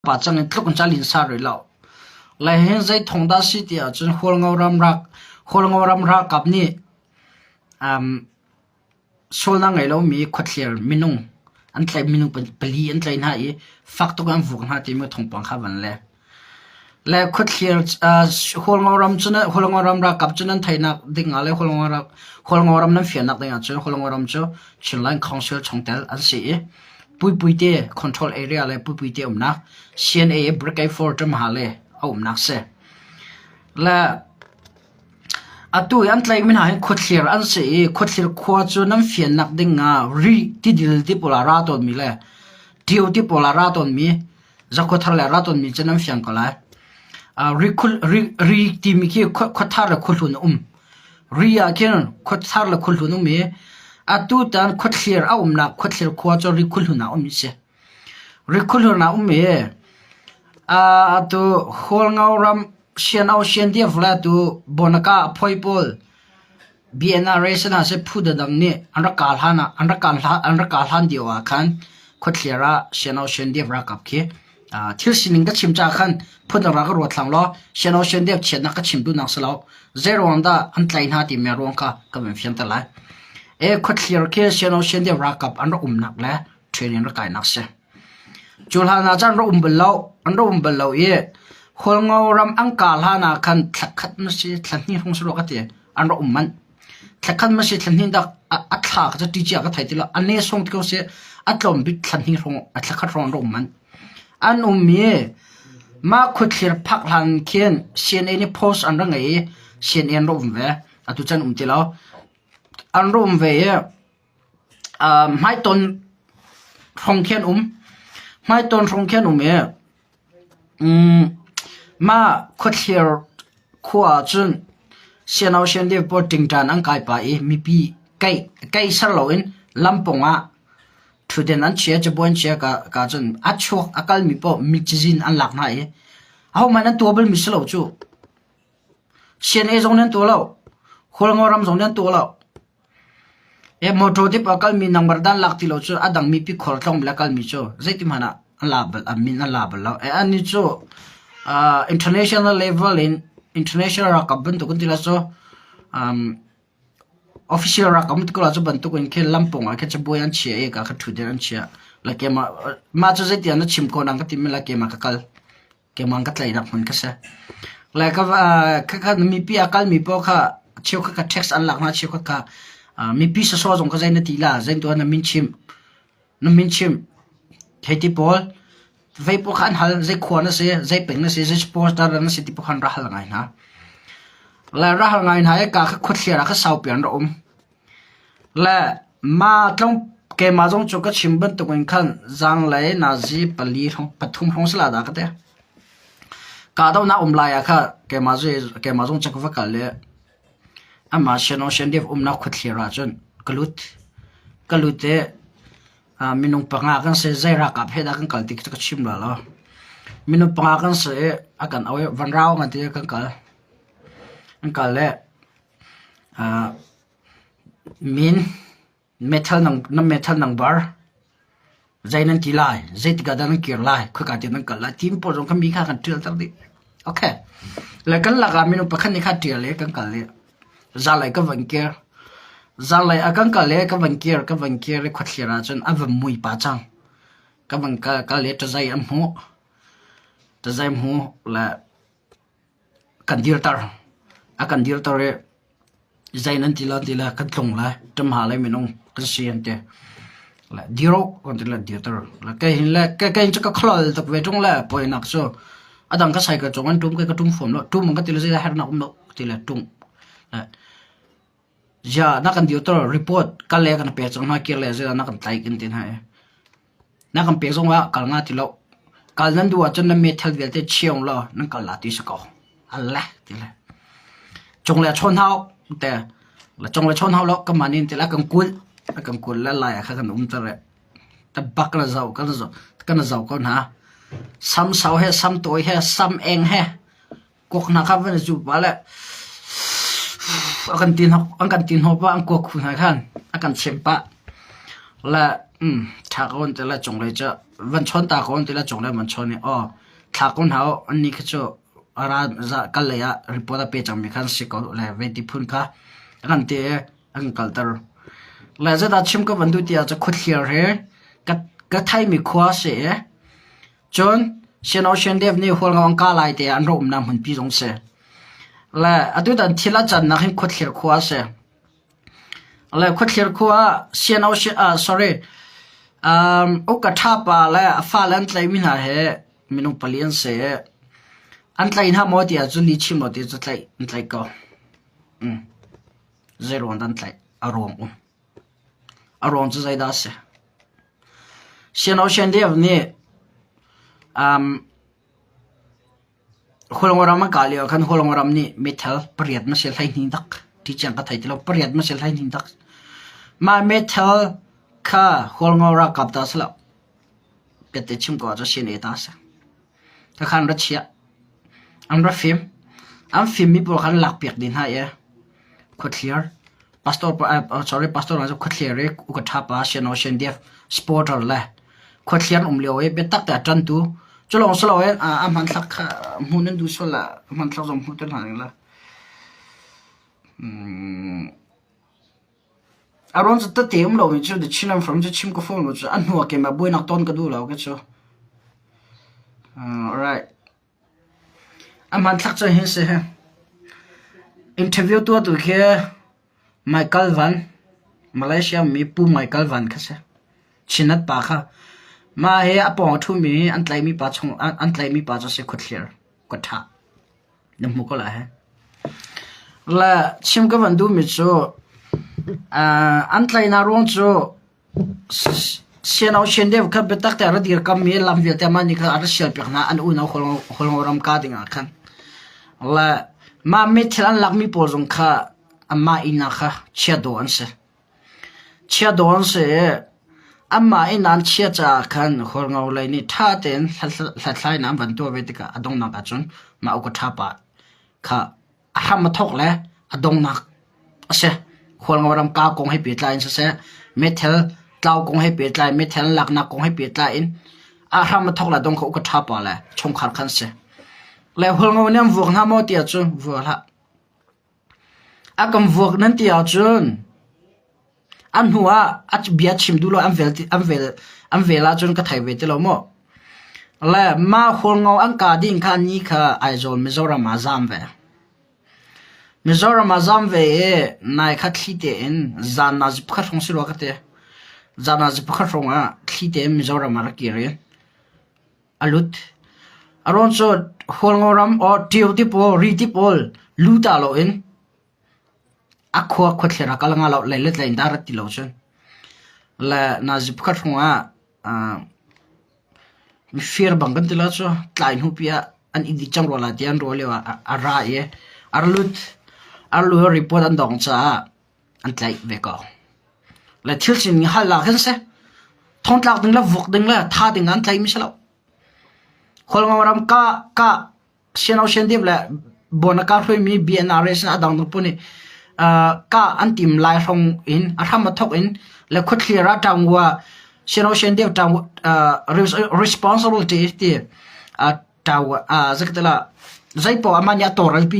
Pa cang in tluk in ca linsa rih lo. Lai hin zei thong dah si ti ahcun Hualngo ram rak Hualngo ram ralkap nih um, sualnak ngei lomi khuathlir minung an tlaih minung pali an tlaih hna i fak tuk in an vuk hna timi thawngpang kha van le. Le khuathlir Hualngo ram cu Hualngo ram ralkap cu nan theihnak ding ah le Hualngo ram Hualngo ram nan fiannak ding ah cun Hualngo ram cu Chinland Council chungtel an si i Puipuite control area le Puipuite umnak CNA Brigade 4 ṭamha le a umnak si. Le atu i an tlaihmi hna hi khuathlir an si i khuathlir khua cu nan fiannak ding ah ri tidil ti pawl ah ra tawnmi le ṭio ti pawl ah ra tawnmi zakhuathar le ra tawnmi cu nan fiang ko lai. Ri, ri, ri timi khi khuathar le khuahlun a um. Ri ah khin khuathar le khuahlun um i atutan khuathlir a umnak khuathlir khua cu ri khuahlun ah um a si. Ri khuahlun ah um i atu Hualngo ram Siano Siandiaf le atu Bonaka a phoi pawl BNRA sinah seh phu dangdang nih an rak kah hlan ah an rak kah hlan an rak kah hlan lio ah khan khuathlir ah Siano Siandiaf ralkap khi thil sining ka chim caah khan phundang rak ka ruat hlang law Siano Siandiaf chiatnak ka chim duhnak si lo. Zeiruang dah an tlaih hna timi ruang kha ka van fianter lai. E khuathlir khi Siano Siandiaf ralkap an rak umnak le training rak kainak si. Cu hlan ah cun an rak um bal lo. An rak um bal lo i Hualngo ram an kah hlan ah khan thla khat na si thla hnih hrawng si rua ka ti. An rak um manh. Thla khat ma si thla hnih dak a thla ka cu ti cia ka thei ti lo. A ne sung ti ko si a tlawm bik thla hnih hrawng a thla khat hrawng an rak um manh. An um i mah khuathlir phak hlan khin CNA nih post an rak ngei i CNA an rak um ve. Atu cun um ti lo. An rak um ve i Hmaitawn hrawng khi an um. Hmaitawn hrawng khi an um i mah khuathlir khua ahcun siano sianliau pawl ṭingṭan an kai pah i mipi keih ser loin lampawng ah ṭhutden an chia, cabuai an chia ka cun a chuak a kalmi paoh mi cazin an lak hna i ahohmanh an tuah balmi si lo cu. CNA zong nih an tuah lo. Hualngo ram zong nih an tuah lo. Motor dip a kalmi number dan lak ti lo cu a dang mipi khualtlawng le kalmi cu zeiti hmanh ah an la bal an min an la bal lo. Annih cu international level in international ralkap bantuk an ti la cu official ralkap an ti ko la cu bantuk in khin lampung ah khin cabuai an chia i ka kha ṭhutden an chia. La keimah mah cu zeiti ah na chim ko nang ka timi la keimah ka kal. Keimah ka tlaihnak hmun ka si. Le ka ka mipi a kalmi paoh kha cheukhat kha tax an lak hna cheukhat kha mipi sawsawh zong kha zei na ti la zei tuah na min chim na min chim hei ti pawl vei pawl kha an hal zei khua na si zei peng na si zei supporter na si ti pawl khan ra hal ngai hna le ra hal ngai hna i ka kha khuathliar ah kha saupi an ra um Le mah tlawng keimah zong cu ka chim bantukin khan zaanglei nazi pali hrawng pathum hrawng si la dah ka ti. Kahdohnak um lai ah kha keimah cu keimah zong cu ka va kal i amah Shannon Shandip umnak khuathlir ah cun ka lut. Ka lut i minung panga kan si zei ralkap he dah kan kal ti cu ka chim la lo. Minung panga kan si i a kan auh i van rau ngan ti kan kal. Kan kal i Min metal na metal number zei nan ti lai, zeitik ah dah nan kir lai, khoika tiang nan kal lai timi pawl zong kha mi kha kan ṭialter dih. Okay. Le kan lakah minung pakhat nih kha ṭial i kan kal i zanlei ka van kir. Zanlei ah kan kal i ka van kir, ka van kir i khuathlir ahcun a van mui pah cang. Ka van kal, kal i ṭazei an hmuh. Ṭazei hmuh le kan dirter. A kan dirter i zei nan ti la ti le kan tlung lai ṭamha le minung kan si an ti. Le dir u kan ti le dirter. Le kei hin le kei kei cu ka kholal tuk ve ṭung le poinak cu a dang ka cycle cung an ṭum kei ka ṭum fawn lo. Ṭum ka ti le zei hernak um lo ti le ṭung. Le zia na kan dirter report kal le kan pe cang hna kir le zei na kan tlaih kan ti hna i. Na kan pek zongah kal nga ti lo. Kal nan duh ahcun nan meithal vialte chiang law nan kal la ti si ko. Alle ti le. Cung le chawn hau te. La cung le chawn hau lo kan mah nin ti la kan kul. Kan kul le lai ah kha kan um ter e. Ta bak na zau kan zau kan zau ko hna. Sam sau he sam tawi he sam eng he Kuak hna kha van i zuh pah le a kan tin an kan tin hnawh pah an kuak khu hna khan a kan chimh pah le ṭha ko an ti le cunglei cu. Van chawn ta ko an ti le cung le van chawn i aw thla ko hna u annih khi cu a ra za kal lei ah report a pe cangmi kha an si ko le vei ti phun kha a kan ti i a kan kalter. Le zeidah chim ka van duh ti ahcun khuathliar hi ka ka theimi khua a si i cun Sian Ocean Dev nih Hualngo an kah lai te ah an rak umnak hmunpi zong si. Le atutan thil a cannak hin khuathliar khua a si. Le khuathlir khua ah sian sorry uka ṭha pa le a fale an tlaihmi hna hi minung pali an si i an tlaih hna maw ti ahcun lih chim maw ti cu tlaih an tlaih ko. Zeiruang dah an tlaih? A ruang um. A ruang cu zeidah a si? Sian Ocean Dev nih Hualngoram an kah lio ah khan Hualngoram nih meithal pariat masil 12 dak ti tiang ka thei ti lo pariat masil 12 dak mah meithal kha Hualngo ralkap ta si lo biate chim ko ahcun CNA ta a si khakha an ra chiah an ra fim an fimmi pawl kha an lakpiak dih hna i Khuathlir pastor sorry pastor cu Khuathlir i uka ṭha pa Sian Ocean Def supporter le Khuathlir an um lio i biatak te a ṭantu cu lawng si loin a hmanthlak kha hmuh nan duh sual ah hmanthlak zong hmuh te hna ning la. A ruang cu tete um lomi cu The Chinland Forum cu chim ka fawn lo cu a hnu ah keimah buainak ton ka duh lo ka cu. Alright. A hmanthlak cu hin si. Interview tuahtu khi Michael Van, Malaysia mi Pu Michael Van kha si. Chinat pa kha. Mah hi a pawng a ṭhumi an tlaihmi pa chung an tlaihmi pa cu a si Khuathlir, Khuaṭha. Na hmu ko lai he. Le chim ka van duhmi cu an tlaihnak ruang cu Siano Shendeu kha biatak te a ra dirkammi lam vialte amah nih khan a ra sialpiak hna an unau Hualngo ram ka dingah khan. Le mah meithil an lakmi pawl zong kha anmah inn ah kha chia dawh an si. Chia dawh an si i anmah inn an chia caah khan Hualngo lei nih ṭha tein hlathlainak an van tuah ve tikah a donghnak ahcun mah uka ṭha pa kha a hram a thawk le a donghnak a si. Hualngo ram kau kong he pehtlai in siseh, meithal tlau kong he pehtlai, meithal laknak kong he pehtlai in a hram a thawk le a dong kha uka ṭha pa le chungkhar khan si. Le Hualngo nih an vuak hna maw ti ahcun vua hlah. A kan vuak nan ti ahcun A hnu ah a bia chim duh lo an vel an vel an vel ahcun ka thei ve ti lo maw. Le mah Hualngo an kah ding kha ni kha Aizawl Mizoram ah zaam ve. Mizoram ah zaam ve i nai kha thli tein zan ah zi pakhat hrawng si rua ka ti. Zan ah zi pakhat hrawng ah thli tein Mizoram ah rak kir i a lut. A ruang cu Hualngo ram or Ṭio ti pawl, Ri ti pawl lu ta loin A khua khuathlir ah kal nga lo lei le tlei in dah rat ti lo cun. Le nazi pakhat hrawng ah mifir bang kan ti lo cu tlai hnu pi ah an i dih cang rua lai ti an ruah lio ah a ra i a ra lut. A ra lut i report an dong caah an tlaih ve ko. Le thil sining hal ah khin si. Thongtlak ding le vuk ding le tha ding an tlaih mi si lo. Khualngo ram ka ka Siano Siandip le Bonaka hruaimi BNRS a dangdang pawl nih kah an tim lai hrawng in a hram a thawk in le khuathlir ah Ṭaungwa Siano Siandip responsibility ti zeipaoh amah nih a tawlrelpi.